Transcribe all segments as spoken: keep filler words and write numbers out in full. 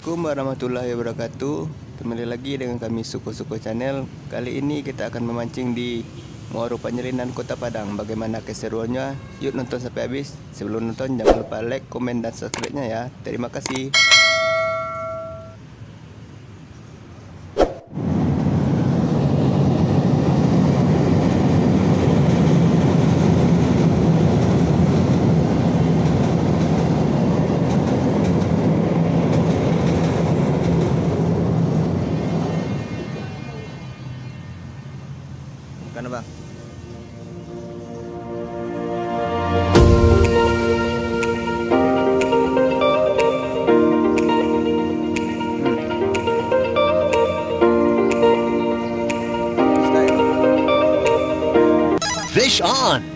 Assalamualaikum warahmatullahi wabarakatuh. Kembali lagi dengan kami, Suko-Suko Channel. Kali ini kita akan memancing di Muaro Panjalinan, Kota Padang. Bagaimana keseruannya? Yuk nonton sampai habis. Sebelum nonton, jangan lupa like, komen, dan subscribe-nya ya. Terima kasih. Bukan, Bang. Fish on.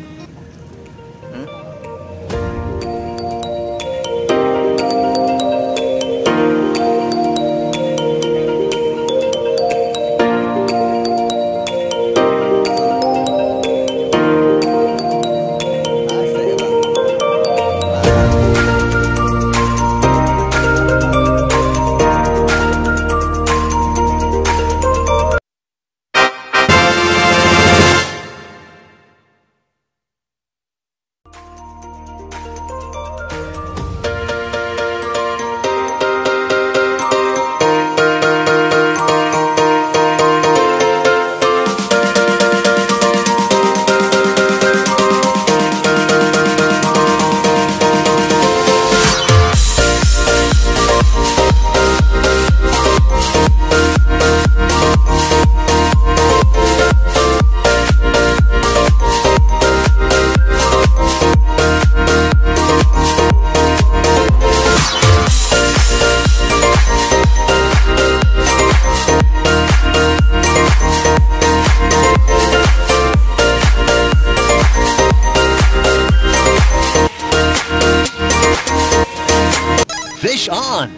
Fish on.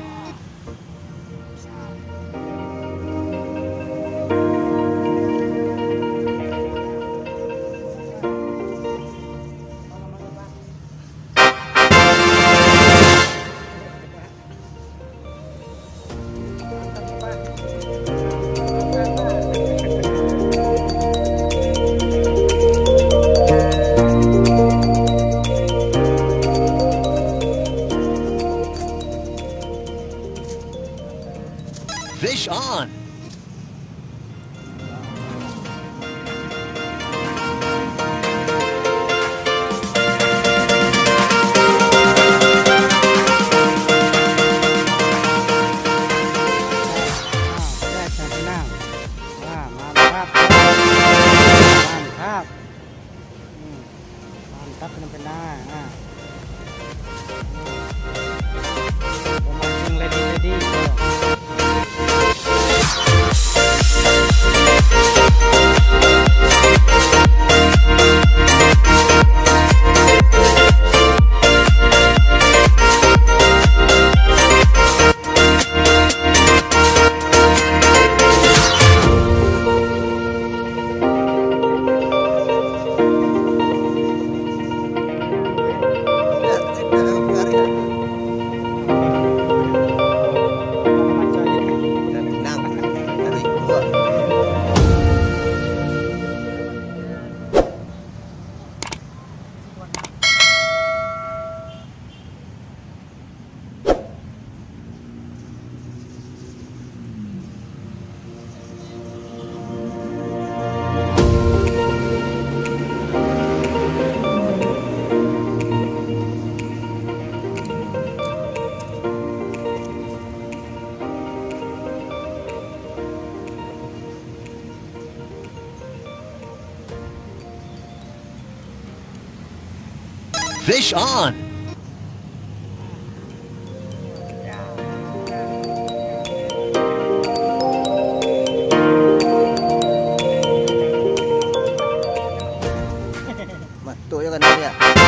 Fish on. Wah, mantap. Mantap. Hmm. Mantap, tenang-tenang. Nah. Pemancing lady tadi. Fish on. Mah, tu je kan dia.